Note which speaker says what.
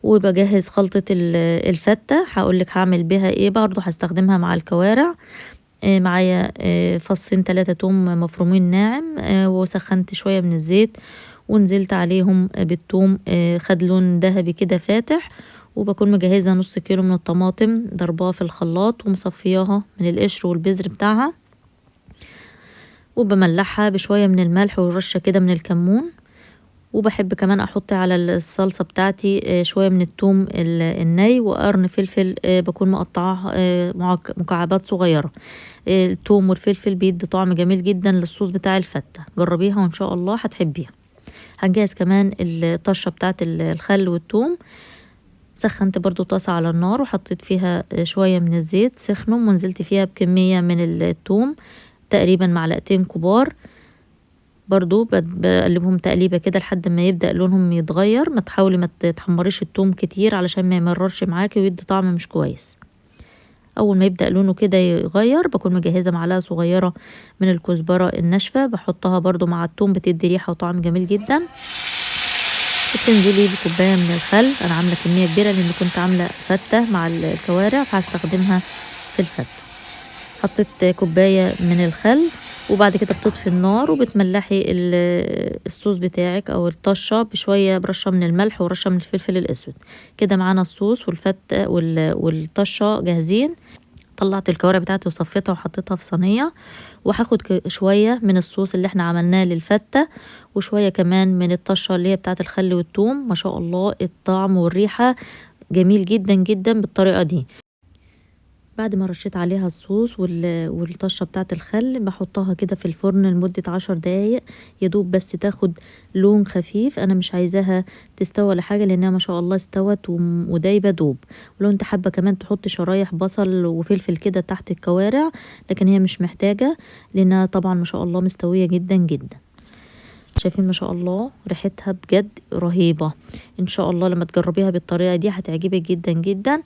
Speaker 1: وبجهز خلطة الفتة، هقولك هعمل بيها ايه، برضو هستخدمها مع الكوارع. معايا فصين 3 توم مفرومين ناعم، وسخنت شوية من الزيت ونزلت عليهم بالثوم، خد لون ذهبي كده فاتح. وبكون مجهزة نص كيلو من الطماطم ضرباها في الخلاط ومصفياها من القشر والبذر بتاعها، وبملحها بشوية من الملح ورشة كده من الكمون. وبحب كمان احط على الصلصة بتاعتي شوية من الثوم الني وقرن فلفل، بكون مقطعاه مكعبات صغيرة. الثوم والفلفل بيدي طعم جميل جدا للصوص بتاع الفتة، جربيها وان شاء الله هتحبيها. هنجهز كمان الطشة بتاعت الخل والثوم. سخنت برضو طاسة على النار وحطيت فيها شوية من الزيت سخنوا، ونزلت فيها بكمية من الثوم تقريبا معلقتين كبار، برضو بقلبهم تقليبة كده لحد ما يبدأ لونهم يتغير. ما تحاولي ما تحمريش الثوم كتير علشان ما يمررش معاكي ويدي طعم مش كويس. اول ما يبدأ لونه كده يغير بكون مجهزة معلقة صغيرة من الكزبرة الناشفة، بحطها برضو مع الثوم، بتدي ريحة وطعم جميل جدا. بتنزلي بكوباية من الخل، انا عاملة كمية كبيرة لان كنت عاملة فتة مع الكوارع فهستخدمها في الفتة. حطيت كوباية من الخل، وبعد كده بتطفي النار وبتملحي الصوص بتاعك او الطشة بشوية، برشة من الملح ورشة من الفلفل الاسود. كده معانا الصوص والفتة والطشة جاهزين. طلعت الكوارع بتاعتي وصفيتها وحطيتها في صينية، وهاخد شوية من الصوص اللي احنا عملناه للفتة وشوية كمان من الطشة اللي هي بتاعت الخل والثوم. ما شاء الله الطعم والريحة جميل جدا جدا بالطريقة دي. بعد ما رشيت عليها الصوص والطشة بتاعت الخل بحطها كده في الفرن لمدة 10 دقايق، يدوب بس تاخد لون خفيف. انا مش عايزاها تستوى ولا حاجة لانها ما شاء الله استوت ودايبة دوب. ولو انت حابة كمان تحط شرايح بصل وفلفل كده تحت الكوارع، لكن هي مش محتاجة لانها طبعا ما شاء الله مستوية جدا جدا. شايفين ما شاء الله ريحتها بجد رهيبة. ان شاء الله لما تجربيها بالطريقة دي هتعجبك جدا جدا.